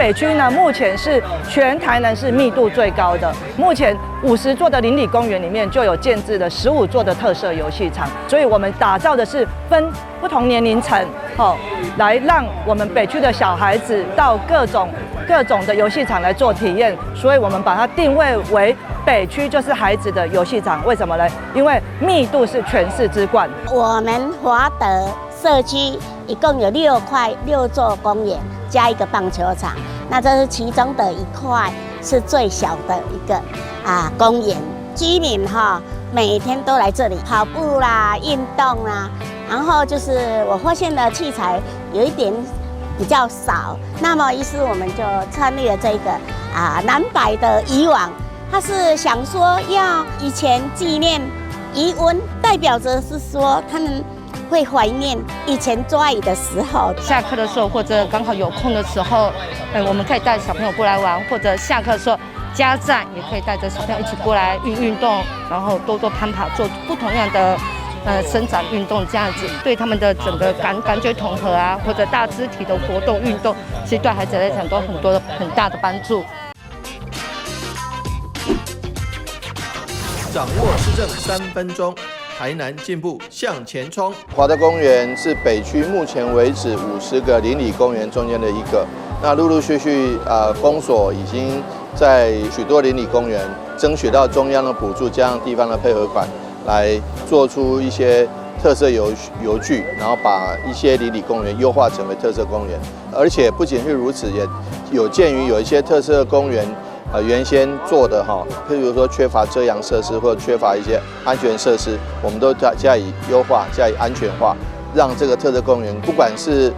北區呢，目前是全台南市密度最高的。目前50座的鄰里公園裡面就有建置了15座的特色遊戲場，所以我們打造的是分不同年齡層，吼，來讓我們北區的小孩子到各種各種的遊戲場來做體驗。所以我們把它定位為北區就是孩子的遊戲場。為什麼呢？因為密度是全市之冠。我們華德社區一共有6塊6座公園，加一個棒球場，那這是其中的一塊，是最小的一個公園。居民哈每天都來這裡跑步啦、運動啦，然後就是我發現的器材有一點比較少，那麼於是我們就參與了這個藍白的漁網，他是想說要以前紀念漁塭，代表着是說他們會懷念以前抓魚的時候。下課的時候或者剛好有空的時候，我們可以帶小朋友過來玩，或者下課的時候，家長也可以帶着小朋友一起過來運運動，然後多多攀爬，做不同樣的伸展運動，這樣子對他們的整個感覺統合啊，或者大肢體的活動運動，其實對孩子來講都很多的很大的幫助。掌握市政3分鐘，台南進步向前衝。華德公園是北區目前為止50個鄰里公園中間的一個。那陸陸續續，公所已經在許多鄰里公園爭取到中央的補助，加上地方的配合款，來做出一些特色遊具，然後把一些鄰里公園優化成為特色公園。而且不僅是如此，也有鑑於有一些特色公園，原先做的哈，譬如說缺乏遮陽設施或者缺乏一些安全設施，我們都加以優化、加以安全化，讓這個特色公園不管是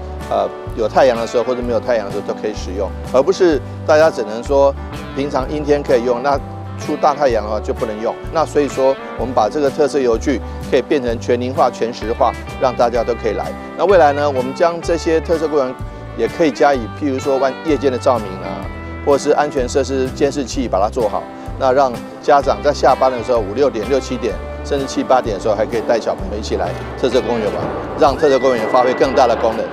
有太陽的時候或者沒有太陽的時候都可以使用，而不是大家只能說平常陰天可以用，那出大太陽的話就不能用。那所以說，我們把這個特色遊具可以變成全齡化、全時化，讓大家都可以來。那未來呢，我們將這些特色公園也可以加以，譬如說夜間的照明啊，或者是安全設施監視器把它做好，那讓家長在下班的時候5、6點、6、7點，甚至7、8點的時候，還可以帶小朋友一起來特色公園玩，讓特色公園發揮更大的功能。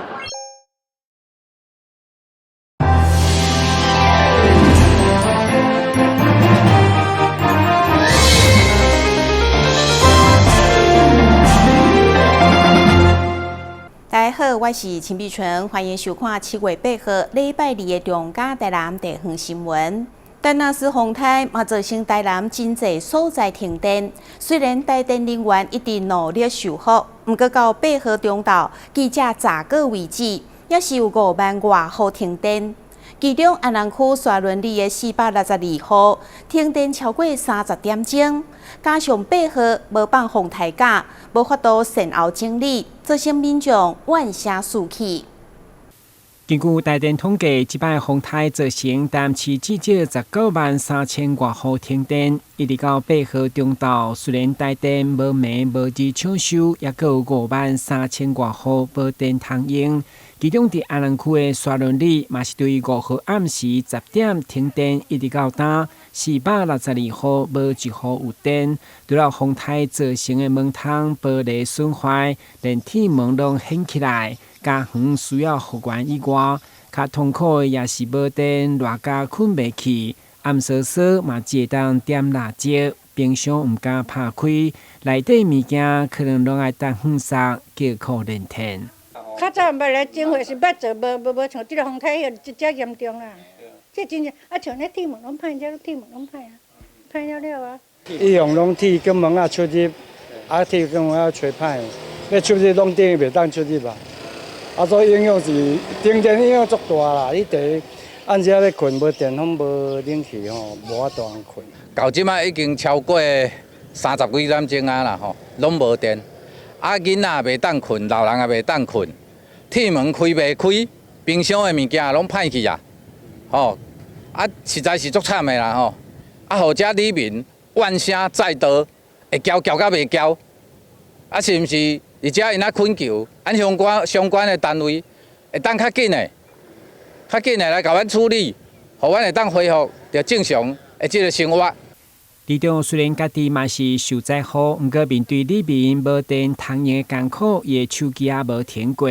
大家好，我是陳碧純，歡迎收看7月8號禮拜二的中嘉台南地方新聞。達納斯風颱嘛造成台南真濟所在停電，雖然台電人員一直努力修復，毋過到8號中晝，記者查過為止，猶是有5萬外戶停電。其中安南區沙崙里的462戶停電超過30點鐘，加上八號無放風颱假，無法度善後整理，造成民眾怨聲四起。根據台電統計，這擺風颱造成台南市至少19萬3千外戶停電，一直到八號中晝，雖然台電無暝無日搶修，猶閣有5萬3千外戶無電通用。其中佇安南區的沙崙里，嘛是對5號暗時10點停電，一直到今462戶無一戶有電。除了風颱造成的門窗玻璃損壞，連鐵門攏掀起來。家園需要復原以外，較痛苦的也是無電，熱甲睏袂去。暗澌澌嘛只會當點蠟燭，冰箱毋敢拍開，內底物件可能攏愛等遠送，叫苦連天。較早毋捌來整貨，是捌做，無無無像這个風颱遐遮嚴重啦。這真正啊，像咧鐵門攏歹，這鐵門攏歹啊，歹了了啊。一向攏鐵管門仔出入，啊鐵管門仔吹歹，欲出入攏等於袂當出入啊。啊，所以影響是停電影響足大啦！你第一暗時仔欲睏，無電風無冷氣吼，無法度通睏。到這擺已經超過30幾點鐘啊啦吼，攏無電。啊，囡仔袂當睏，老人也袂當睏，鐵門開袂開，冰箱的物件攏歹去啊！吼，啊，實在是足慘的啦吼！啊，予遮里民怨聲載道，會叫叫甲袂叫，啊，是毋是？而且𪜶仔懇求，按相關的單位會當較緊的、較緊的來共阮處理，予阮會當恢復著正常的這个生活。里長雖然家己嘛是受災戶，毋過面對里民無電通用的艱苦，伊的手機也無停過。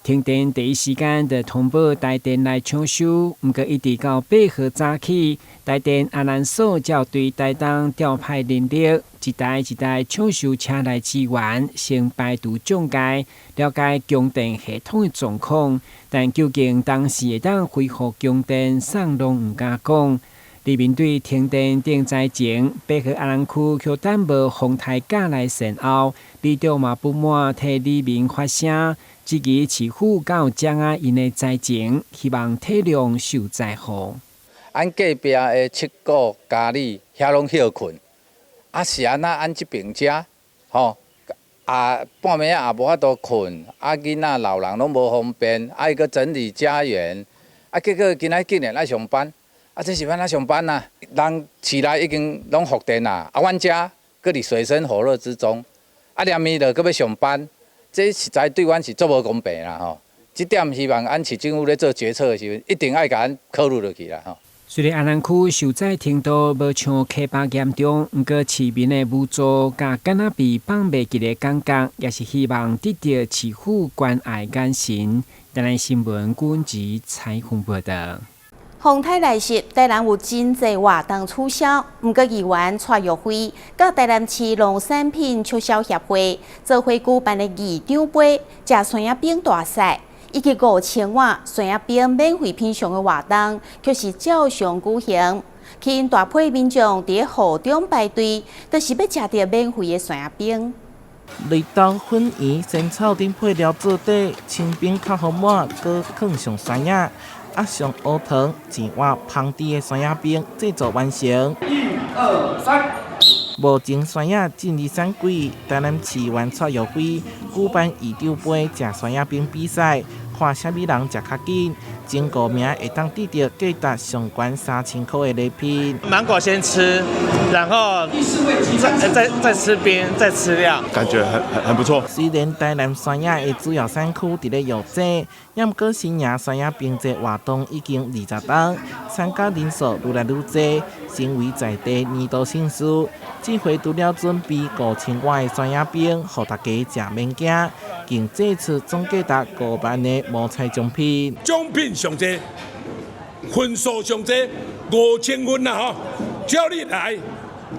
停電第一時間就通報台電來搶修，毋過一直到8號早起，台電安南所才對台東調派人力，一台一台搶修車來支援，先排除障礙，了解供電系統的狀況。但究竟當時會當恢復供電，啥攏毋敢講。里民對停電等災情，8號阿南區卻等無風颱假來善後，里長嘛不滿替里民發聲，質疑市府敢有掌握𪜶的災情，希望體諒受災戶。阮隔壁的七股、嘉里遐攏歇睏，啊是按怎？阮這爿遮吼，啊半暝仔也無法度睏，啊囡仔老人攏無方便，愛閣整理家園，啊結果今仔竟然愛上班。啊，這是欲按怎上班啊？人市內已經攏復電啦，啊，阮遮閣佇水深火熱之中，啊，連暝就閣欲上班，這實在對阮是足無公平啦吼！這點希望阮市政府咧做決策的時陣，一定愛共阮考慮落去啦吼。雖然阿南區受災程度無像溪北嚴重，毋過市民的無助佮敢若被放袂記的感覺，也是希望得到市府關愛眼神。台南新聞阮子採訪報道。風颱來襲，台南有真濟活動取消。毋過議員蔡若輝佮台南市農產品促銷協會做伙舉辦的議長杯食酸仔冰大賽，以及5000碗酸仔冰免費品嚐的活動，卻是照常舉行，吸引大批民眾佇雨中排隊，就是欲食著免費的酸仔冰。綠豆粉圓、仙草等配料做底，清冰較豐滿，閣囥上酸仔。壓上烏糖，一碗芳甜的酸仔冰製作完成。一二三。目前酸仔進入產季，台南市議員蔡若輝舉辦議長杯食酸仔冰比賽，看啥物人食較緊，前五名會當得著價值上懸3000箍的禮品。芒果先吃，然後再吃冰，再吃料，感覺很不錯。雖然台南酸仔的主要產區佇咧藥劑，毋過新營酸仔冰節活動已經20冬，參加人數愈來愈濟，成為在地年度盛事。這回除了準備5000碗的酸仔冰，予大家食免驚，更祭出總價值5萬的摸彩獎品。獎品上濟，份數上濟，5000份啦吼！只要你來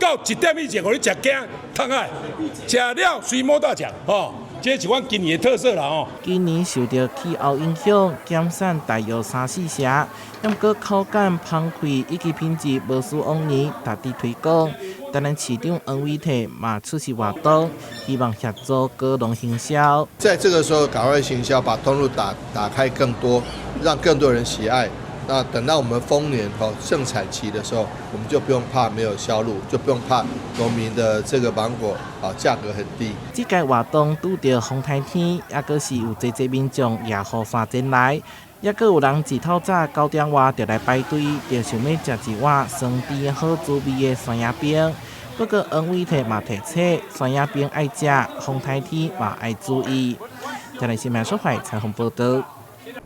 到1點以前，予你食驚，通愛食了隨摸大獎吼！這是阮今年的特色啦吼。今年受著氣候影響，減產大約三四成，毋過口感、芳氣以及品質無輸往年，值得推廣。台南市長黃偉哲嘛出席活動，希望協助果農行銷。在這個時候趕快行銷，把通路打開更多，讓更多人喜愛。那等到我們豐年哦盛產期的時候，我們就不用怕沒有銷路，就不用怕農民的這個芒果啊價格很低。這屆活動拄著風颱天，抑閣是有濟濟民眾舉雨傘前來，抑閣有人一透早9點外就來排隊，就想欲食一碗酸甜好滋味的酸仔冰。不過黃偉哲嘛提醒，酸仔冰愛食，風颱天嘛愛注意。台南新聞蘇懷採訪報道。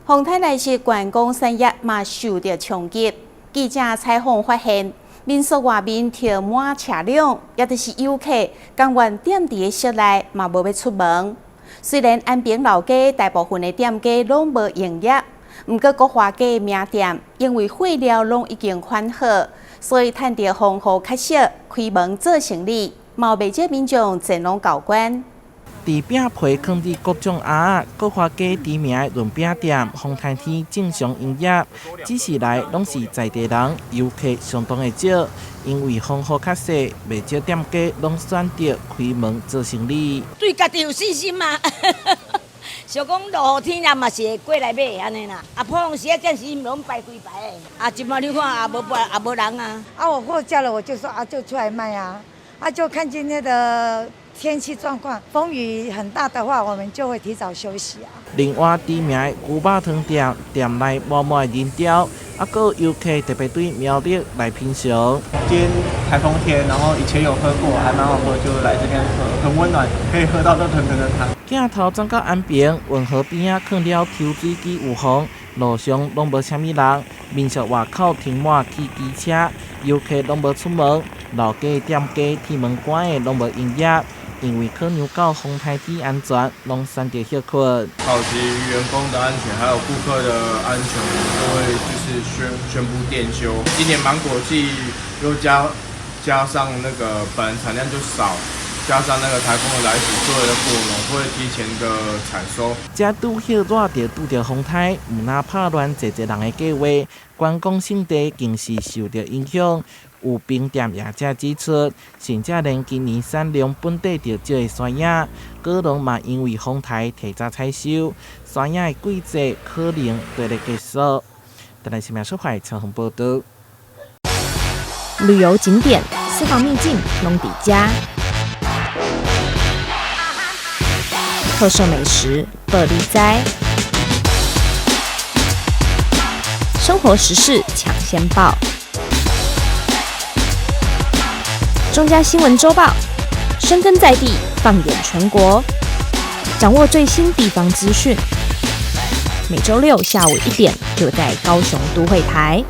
風颱來襲，觀光產業嘛受著衝擊。記者採訪發現，民宿外面停滿車輛，也就是遊客甘願踮佇室內，嘛無欲出門。雖然安平老街大部分的店家攏無營業，毋過國華街名店因為貨料攏已經款好，所以趁著風雨較少，開門做生理，嘛有袂少民眾前往購關。佇餅皮囥佇各種盒仔，國華街知名的潤餅店，風颱天正常營業，只是來攏是在地人，遊客相當的少，因為風雨較細，袂少店家攏選擇開門做生意。對家己有信心嘛？想講落雨天也嘛是會過來買按呢啦。啊，普通時啊，這時攏排規排的。啊，這擺你看也無也無人啊。啊，我貨架了，我就說啊，就出來賣啊。啊，就看今天的天氣狀況，風雨很大的話，我們就會提早休息啊。另外，知名的牛肉湯店店內滿滿的人潮，啊，閣有遊客特別對苗栗來品嚐。今天颱風天，然後以前有喝過，還蠻好喝，就來這邊喝，很溫暖，可以喝到熱騰騰的湯。鏡頭轉到安平運河邊仔，囥了抽水機有風，路上攏無啥物人，民宿外口停滿汽機車，遊客攏無出門。老街店家鐵門關的攏無營業，因為考量到風颱天安全，攏選擇歇睏。考及員工的安全，還有顧客的安全，我們都會就是宣布店休。今年芒果季又加上那個本來產量就少，加上那個颱風的來襲，所有的果農會提前的採收。這拄好熱著拄著風颱，毋但拍亂濟濟人的計劃，觀光勝地更是受著影響。有冰店業者指出，甚至連今年產量本地就少的山野，果農嘛因為風颱提早採收，山野的季節可能綴咧結束。台南新聞出發採訪報導。旅遊景點、私房秘境攏佇遮，特色美食報你知，生活時事搶先報。中嘉新聞週報，深耕在地，放眼全國，掌握最新地方資訊。每週六下午1點，就在高雄都會台。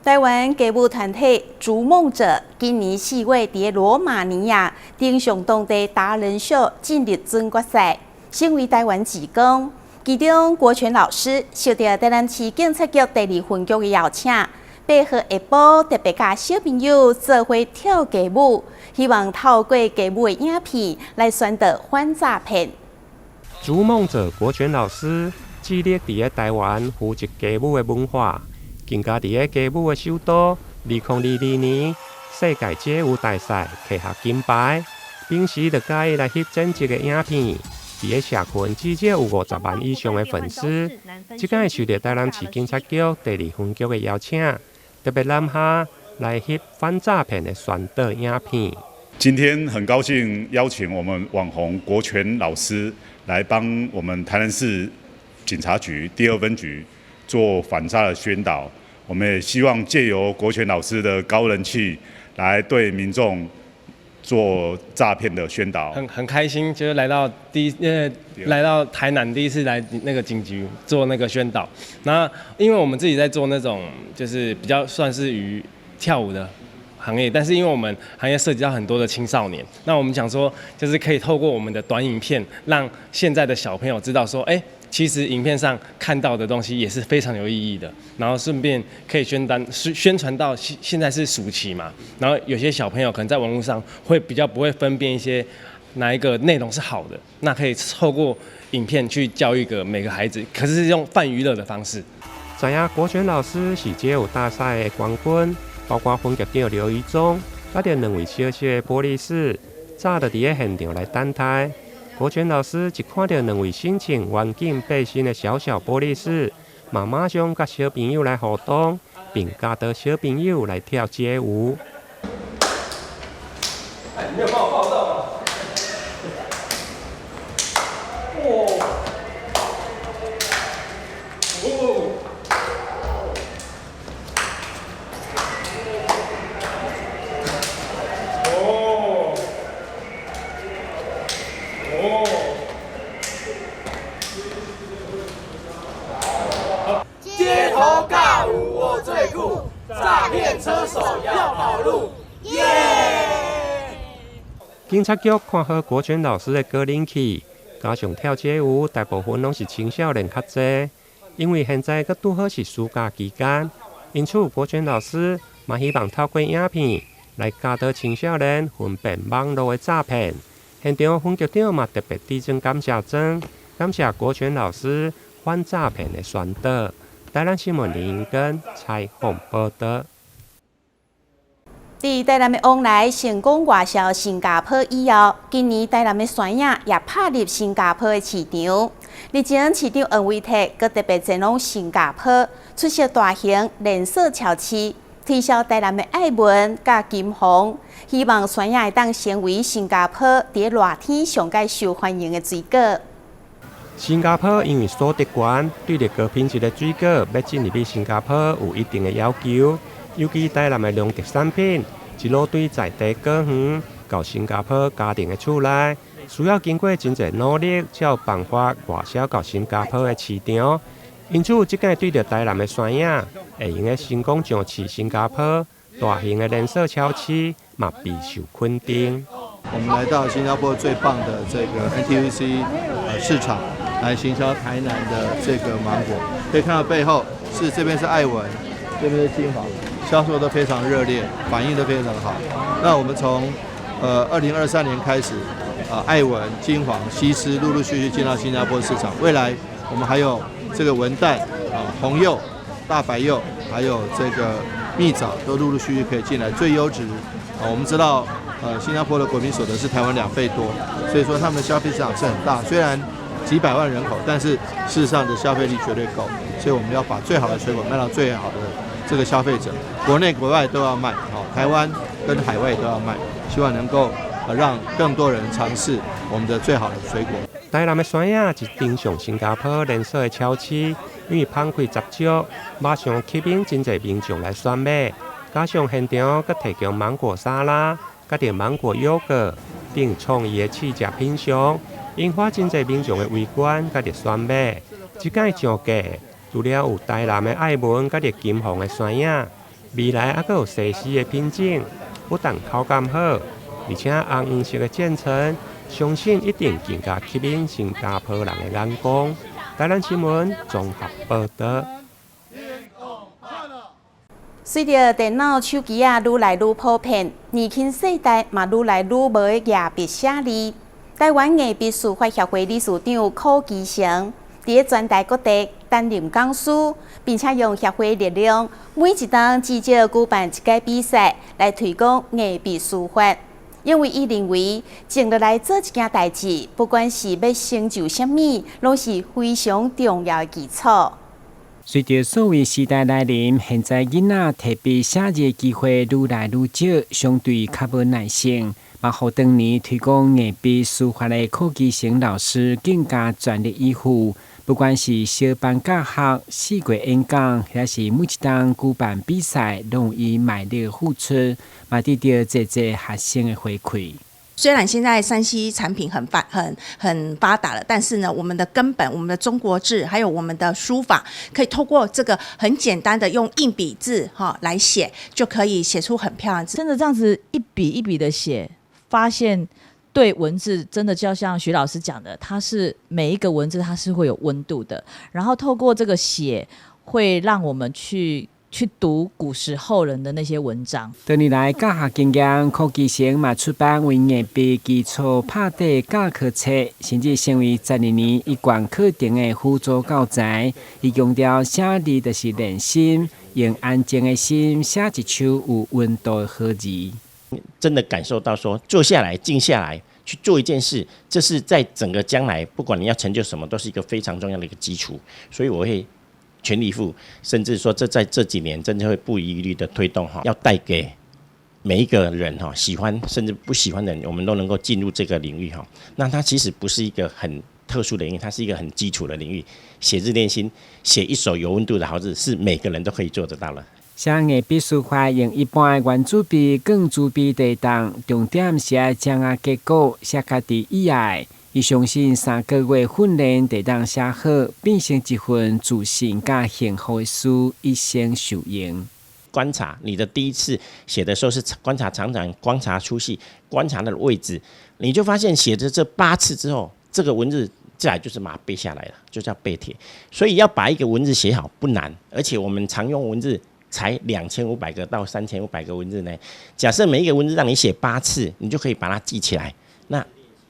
台灣街舞團體逐夢者今年4月佇羅馬尼亞登上當地達人秀進入準決賽，成為台灣之光。其中國權老師受著台南市警察局第二分局的邀請。8號下晡特別佮小朋友做伙跳街舞，希望透過街舞的影片來宣導反詐騙。逐夢者國權老師致力佇咧台灣扶植街舞的文化，更加佇咧街舞的首都，2022年世界街舞大賽摕下金牌。平時就佮意來翕剪輯的影片，佇咧社群至少有50萬以上的粉絲。這擺受著台南市警察局第二分局的邀請，特別南下來翕反詐騙的宣導影片。今天很高興邀請我們網紅國權老師來幫我們台南市警察局第二分局做反詐的宣導。我們也希望借由國權老師的高人氣，來對民眾做詐騙的宣導。很開心，就是來到台南第一次來那個警局做那個宣導。那因為我們自己在做那種就是比較算是於跳舞的行業，但是因為我們行業涉及到很多的青少年，那我們想說，就是可以透過我們的短影片，讓現在的小朋友知道說，欸，其實影片上看到的東西也是非常有意義的，然後順便可以宣傳到現在是暑期嘛，然後有些小朋友可能在網絡上會比較不會分辨一些哪一個內容是好的，那可以透過影片去教育個每個孩子，可是是用泛娛樂的方式。知影國權老師是街舞大賽的冠軍，包括分局長劉怡忠，佮著兩位小小的玻璃師，早就佇咧現場來等待。國權老師一看著兩位身穿員警背心的小小玻璃師，嘛馬上佮小朋友來互動，並教導小朋友來跳街舞。哎，你沒有幫我報到嗎？哇！哦！哦！哦！街頭尬舞我最酷，詐騙車手要跑路，耶！警察局看好國權老師的高人氣，加上跳街舞大部分攏是青少年較濟，因為現在閣拄好是暑假期間，因此國權老師嘛希望透過影片來教導青少年分辨網路的詐騙。現場分局長嘛特別致贈感謝狀，感謝國權老師反詐騙的宣導。台南新聞林英根採訪報導。佇台南的旺來成功外銷新加坡以後，今年台南的山野也拍入新加坡的市場。日前市長黃維悌閣特別前往新加坡出席大型連鎖超市，推銷台南的愛文佮金鳳，希望山野會當成為新加坡佇熱天上蓋受歡迎的水果。新加坡因為所得懸，對著高品質的水果欲進入去新加坡有一定的要求，尤其台南的農特產品，一路對在地果園到新加坡家庭的厝內，需要經過真濟努力，才有辦法外銷到新加坡的市場。因此，這擺對著台南的山野，會用得成功上市新加坡，大型的連鎖超市嘛備受肯定。我們來到新加坡最棒的這個 NTUC 市場，來行銷台南的這個芒果。可以看到背後是這邊是愛文，這邊是金華，銷售都非常熱烈，反應都非常好。那我們從2023年開始，愛文、金黃、西施陸陸續續進到新加坡市場。未來我們還有這個文旦、啊紅柚、大白柚，還有這個蜜棗，都陸陸續續可以進來。最優質啊，我們知道，新加坡的國民所得是台灣2倍多，所以說他們的消費市場是很大。雖然幾百萬人口，但是事實上的消費力絕對夠。所以我們要把最好的水果賣到最好的這個消費者，國內國外都要賣，好，台灣跟海外都要賣，希望能夠讓更多人嘗試我們的最好的水果。台南的酸葉是登上新加坡連鎖的超市，因為芳氣十足，馬上吸引真濟民眾來選買。加上現場閣提供芒果沙拉、佮著芒果優格等創意的試食品項，引發真濟民眾的圍觀佮著選買。這擺上架，除了有台南的愛文佮著金鳳的酸葉，未來猶閣有西施的品種，不但口感好，而且紅黃色的漸層，相信一定更加吸引新加坡人的眼光。台南新聞綜合報導。隨著電腦、手機仔愈來愈普遍，年輕世代嘛愈來愈無咧舉筆寫字。台灣硬筆書法協會理事長柯基成，佇咧全台各地擔任講師，並且用協會力量，每一冬至少舉辦一屆比賽，來推廣硬筆書法。因為伊認為，靜落來做一件代誌，不管是欲成就啥物，攏是非常重要的基礎。隨著數位時代來臨，現在囡仔提筆寫字的機會愈來愈少，相對較無耐性。嘛，予當年推廣硬筆書法的柯基成老師更加全力以赴。不管是小班教學、四季演講，抑是每一冬舉辦比賽，攏有伊賣力付出，嘛得著濟濟學生的回饋。雖然現在3C 產品很發達了，但是呢，我們的根本，我們的中國字，還有我們的書法，可以透過這個很簡單的用硬筆字哈來寫，就可以寫出很漂亮字。真的這樣子一筆一筆的寫，發現對文字真的就像徐老師講的，它是每一個文字它是會有溫度的。然後透過這個寫，會讓我們去讀古時候人的那些文章。多年來教學經驗，柯基成嘛出版為硬筆基礎拍底教科冊，甚至成為12年一貫課程的輔助教材。伊強調寫字就是練心，用安靜的心寫一手有溫度的好字。真的感受到說，坐下來、靜下來去做一件事，這是在整個將來，不管你要成就什麼，都是一個非常重要的一個基礎。所以我會全力以赴，甚至說這在這幾年真的會不遺餘力的推動哈，要帶給每一個人哈，喜歡甚至不喜歡的人，我們都能夠進入這個領域哈。那它其實不是一個很特殊的領域，它是一個很基礎的領域。寫字練心，寫一手有溫度的好字，是每個人都可以做得到的。寫硬筆書法用一般的圓珠筆、鋼珠筆地動，重點是愛將啊結果寫家己意愛。伊相信3個月訓練就當寫好，變成一份自信佮幸福的書，一生受用。觀察你的第一次寫的時候是觀察長短、觀察粗細、觀察那個位置，你就發現寫的這8次之後，這個文字再來就是把它背下來了，就叫背帖。所以要把一個文字寫好不難，而且我們常用文字才2500個到3500個文字呢。假設每一個文字讓你寫八次，你就可以把它記起來。那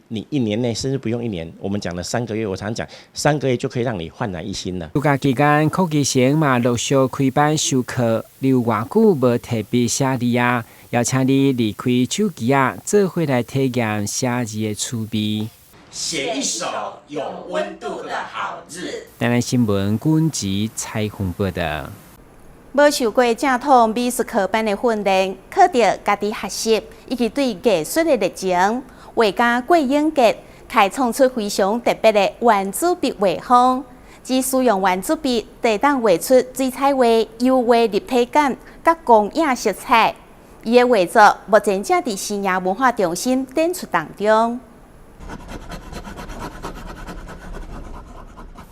你一年內甚至不用一年，我們講的三個月，我常講三個月就可以讓你煥然一新了。暑假期間，柯基成嘛陸續開班授課。你有偌久無提筆寫字啊？邀請你離開手機仔，做伙來體驗寫字的趣味。寫一手有溫度的好字。台南新聞軍籍採訪報道。無受過正統美術科班的訓練，靠著家己學習以及對藝術的熱情，畫家郭永傑開創出非常特別的圓珠筆畫風。只使用圓珠筆，就當畫出水彩畫、油畫立體感、佮光影色彩。伊的畫作目前正佇新營文化中心展出當中。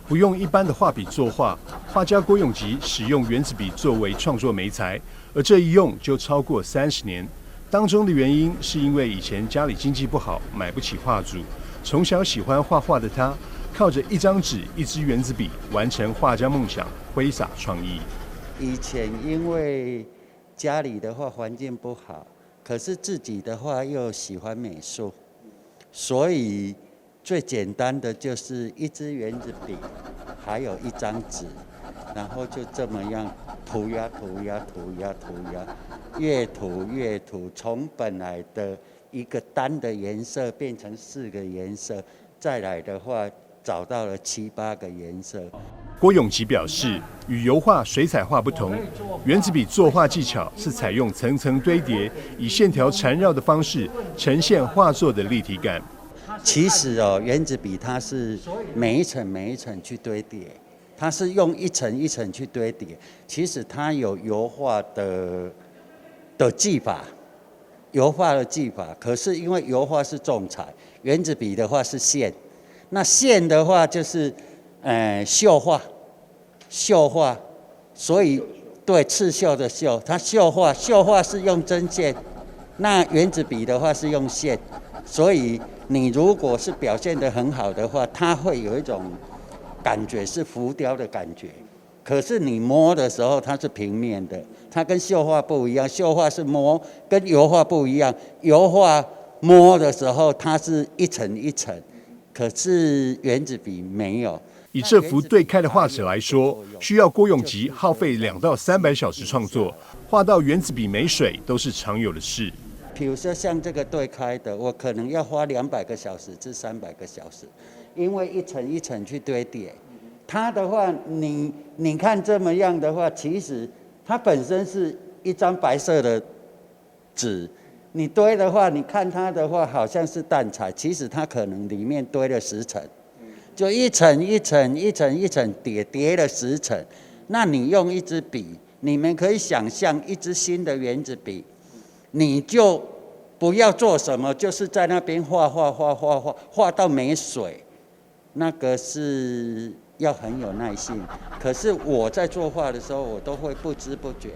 不用一般的畫筆作畫，畫家郭永吉使用原子筆作為創作媒材，而這一用就超過30年。當中的原因是因為以前家裡經濟不好，買不起畫組。從小喜歡畫畫的他，靠着一張紙、一支原子筆，完成畫家夢想，揮灑創意。以前因為家裡的話環境不好，可是自己的話又喜歡美術，所以最簡單的就是一支原子筆，還有一張紙，然後就這麼樣塗呀塗呀塗呀塗呀，越塗越塗，從本來的一個單的顏色變成四個顏色，再來的話找到了七八個顏色。郭永吉表示，與油畫、水彩畫不同，原子筆作畫技巧是採用層層堆疊，以線條纏繞的方式呈現畫作的立體感。其實哦，原子筆它是每一層每一層去堆疊，它是用一層一層去堆疊。其實它有油畫的技法，油畫的技法。可是因為油畫是重彩，原子筆的話是線，那線的話就是。繡畫，繡畫，所以對刺繡的繡，它繡畫，繡畫是用針線，那原子筆的話是用線，所以你如果是表現得很好的話，它會有一種感覺是浮雕的感覺，可是你摸的時候它是平面的，它跟繡畫不一樣，繡畫是摸，跟油畫不一樣，油畫摸的時候它是一層一層，可是原子筆沒有。以這幅對開的畫紙來說，需要郭永吉耗費2到300小時創作，畫到原子筆沒水都是常有的事。比如說像這個對開的，我可能要花200個小時至300個小時，因為一層一層去堆疊。它的話，你看這麼樣的話，其實它本身是一張白色的紙，你堆的話，你看它的話好像是淡彩，其實它可能裡面堆了10層。就一層一層一層一層疊疊了10層，那你用一支筆，你們可以想象一支新的原子筆，你就不要做什麼，就是在那邊畫畫畫畫畫畫到沒水，那個是要很有耐心。可是我在作畫的時候，我都會不知不覺，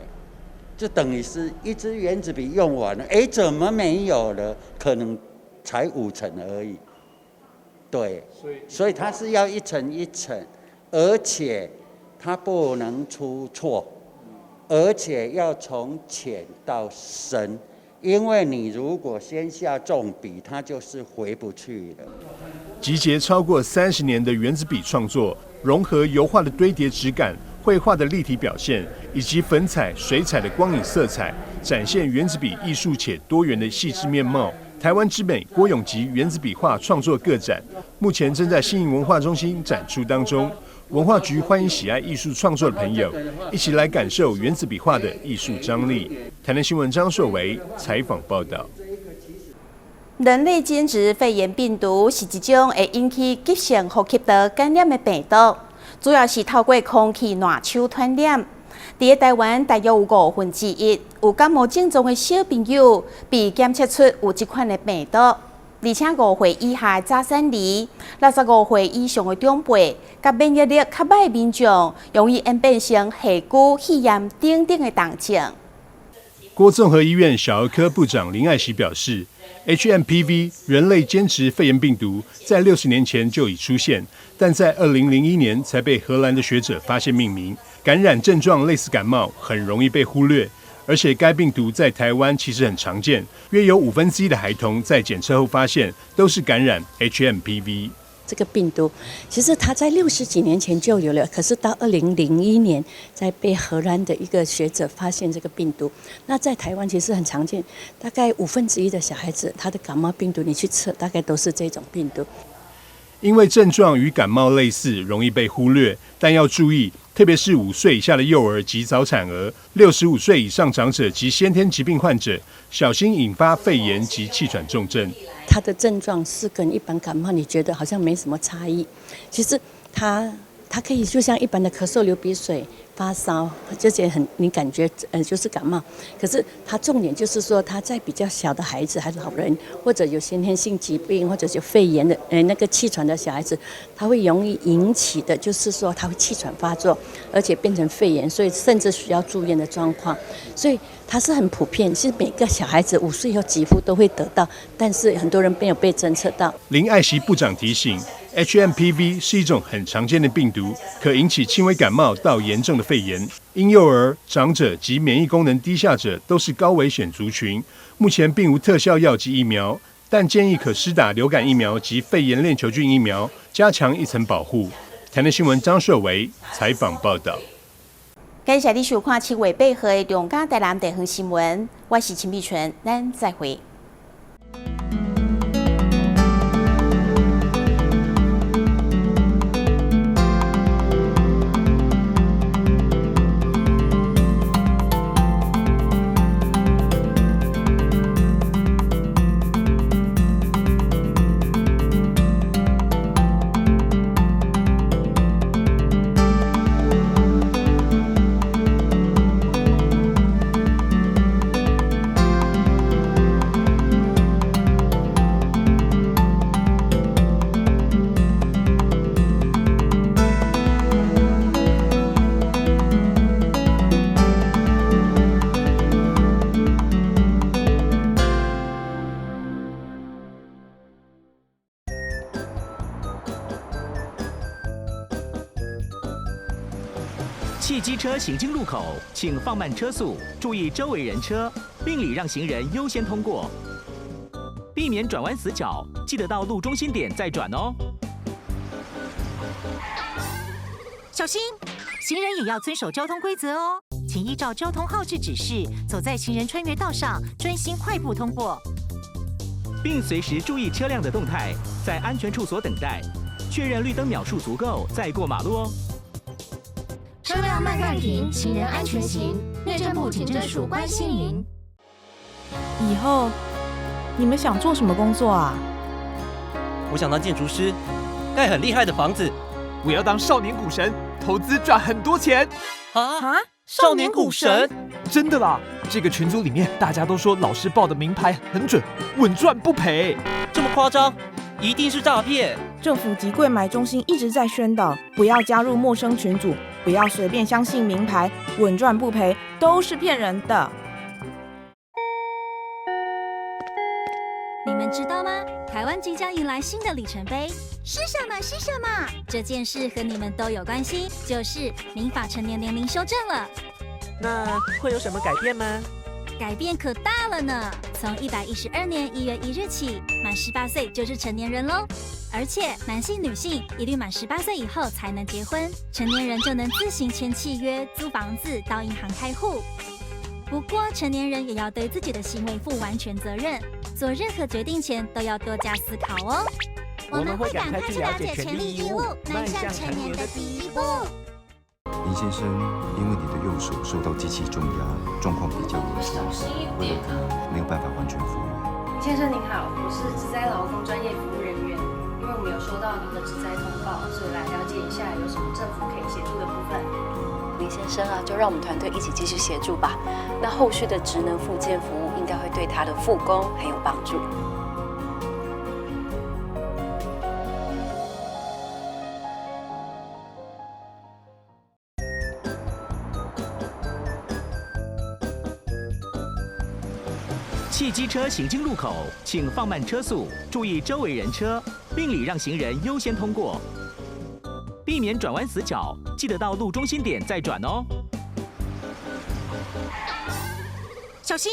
就等於是一支原子筆用完了，哎，怎麼沒有了？可能才5層而已。對，所以它是要一層一層，而且它不能出錯，而且要從淺到深，因為你如果先下重筆，它就是回不去了。集結超過30年的原子筆創作，融合油畫的堆疊質感、繪畫的立體表現，以及粉彩、水彩的光影色彩，展現原子筆藝術且多元的細緻面貌。台灣之美郭永吉原子筆畫創作個展，目前正在新營文化中心展出當中。文化局歡迎喜愛藝術創作的朋友，一起來感受原子筆畫的藝術張力。台南新聞張碩維採訪報道。人類間質肺炎病毒是一種會引起急性呼吸道感染的病毒，主要是透過空氣瀾手傳染。佇咧台灣，大約有1/5有感冒症狀的小朋友被檢測出有這款的病毒，而且5歲以下的早產兒、65歲以上的長輩，佮免疫力較䆀的民眾，容易演變成下膈肺炎等等的重症。郭綜合醫院小兒科部長林愛喜表示，HMPV 人類間質肺炎病毒在60年前就已出現，但在2001年才被荷蘭的學者發現命名。感染症狀類似感冒，很容易被忽略。而且該病毒在台灣其實很常見，約有1/5的孩童在檢測後發現都是感染 HMPV。這個病毒其實它在60幾年前就有了，可是到2001年才被荷蘭的一個學者發現這個病毒。那在台灣其實很常見，大概1/5的小孩子他的感冒病毒你去測，大概都是這種病毒。因為症狀與感冒類似，容易被忽略，但要注意，特別是5歲以下的幼兒及早產兒、65歲以上長者及先天疾病患者，小心引發肺炎及氣喘重症。他的症狀是跟一般感冒，你覺得好像沒什麼差異，其實他它可以就像一般的咳嗽、流鼻水、发烧，這些很你感覺就是感冒。可是它重點就是說，它在比較小的孩子、還老人，或者有先天性疾病，或者有肺炎的那個氣喘的小孩子，他會容易引起的，就是說他會氣喘發作，而且變成肺炎，所以甚至需要住院的狀況。所以它是很普遍，是每個小孩子5歲以後幾乎都會得到，但是很多人沒有被偵測到。林愛錫部長提醒，HMPV 是一種很常見的病毒，可引起輕微感冒到嚴重的肺炎。嬰幼兒、長者及免疫功能低下者都是高危險族群。目前並無特效藥及疫苗，但建議可施打流感疫苗及肺炎鏈球菌疫苗，加強一層保護。台南新聞張碩維採訪報道。感謝你收看7月8號的中嘉台南地方新聞，我是陳美純，咱再會。汽機車行經路口，請放慢車速，注意周圍人車，並禮讓行人優先通過，避免轉彎死角。記得到路中心點再轉哦。小心，行人也要遵守交通規則哦，請依照交通號誌指示，走在行人穿越道上，專心快步通過，並隨時注意車輛的動態，在安全處所等待，確認綠燈秒數足夠再過馬路哦。車輛慢慢停，行人安全行。內政部警政署關心您。以後你們想做什麼工作啊？我想當建築師，蓋很厲害的房子。我要當少年股神，投資賺很多錢。啊！少年股神？真的啦！這個群組裡面大家都說老師報的名牌很準，穩賺不賠。這麼誇張？一定是詐騙！政府及櫃買中心一直在宣導，不要加入陌生群組，不要隨便相信名牌，穩賺不賠都是騙人的。你們知道嗎？台灣即將迎來新的里程碑。是什麼？是什麼？這件事和你們都有關係，就是民法成年年齡修正了。那會有什麼改變嗎？改變可大了呢！從112年1月1日起，滿18歲就是成年人嘍。而且男性、女性一律滿18歲以後才能結婚，成年人就能自行簽契約、租房子、到銀行開戶。不過，成年人也要對自己的行為負完全責任，做任何決定前都要多加思考哦。我們會趕快去了解權利義務，邁向成年的第一步。林先生，因為你的右手受到機器重壓，狀況比較嚴重，為了他沒有辦法完全復原。先生您好，我是職災勞工專業服務人員，因為我們有收到您的職災通報，所以來了解一下有什麼政府可以協助的部分。林先生啊，就讓我們團隊一起繼續協助吧。那後續的職能復健服務應該會對他的復工很有幫助。汽機車行經路口，請放慢車速，注意周圍人車，並禮讓行人優先通過，避免轉彎死角。記得到路中心點再轉哦。小心，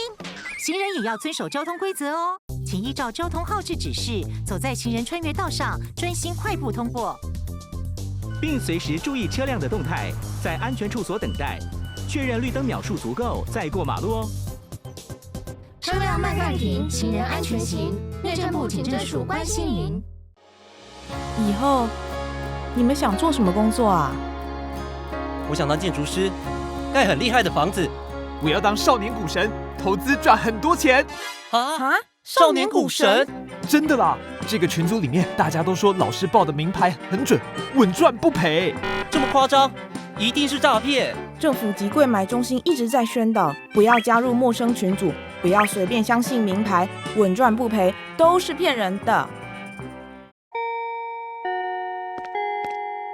行人也要遵守交通規則哦，請依照交通號誌指示，走在行人穿越道上，專心快步通過，並隨時注意車輛的動態，在安全處所等待，確認綠燈秒數足夠再過馬路哦。車輛慢慢停，行人安全行。內政部警政署關心您。以後你們想做什麼工作啊？我想當建築師，蓋很厲害的房子。我要當少年股神，投資賺很多錢。啊！少年股神？真的啦！這個群組裡面大家都說老師報的名牌很準，穩賺不賠。這誇張，一定是詐騙。政府及櫃買中心一直在宣導，不要加入陌生群組，不要隨便相信名牌，穩賺不賠，都是騙人的。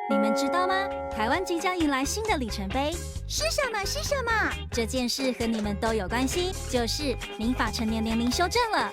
你們知道嗎？台灣即將迎來新的里程碑，是什麼？是什麼？這件事和你們都有關係，就是民法成年年齡修正了。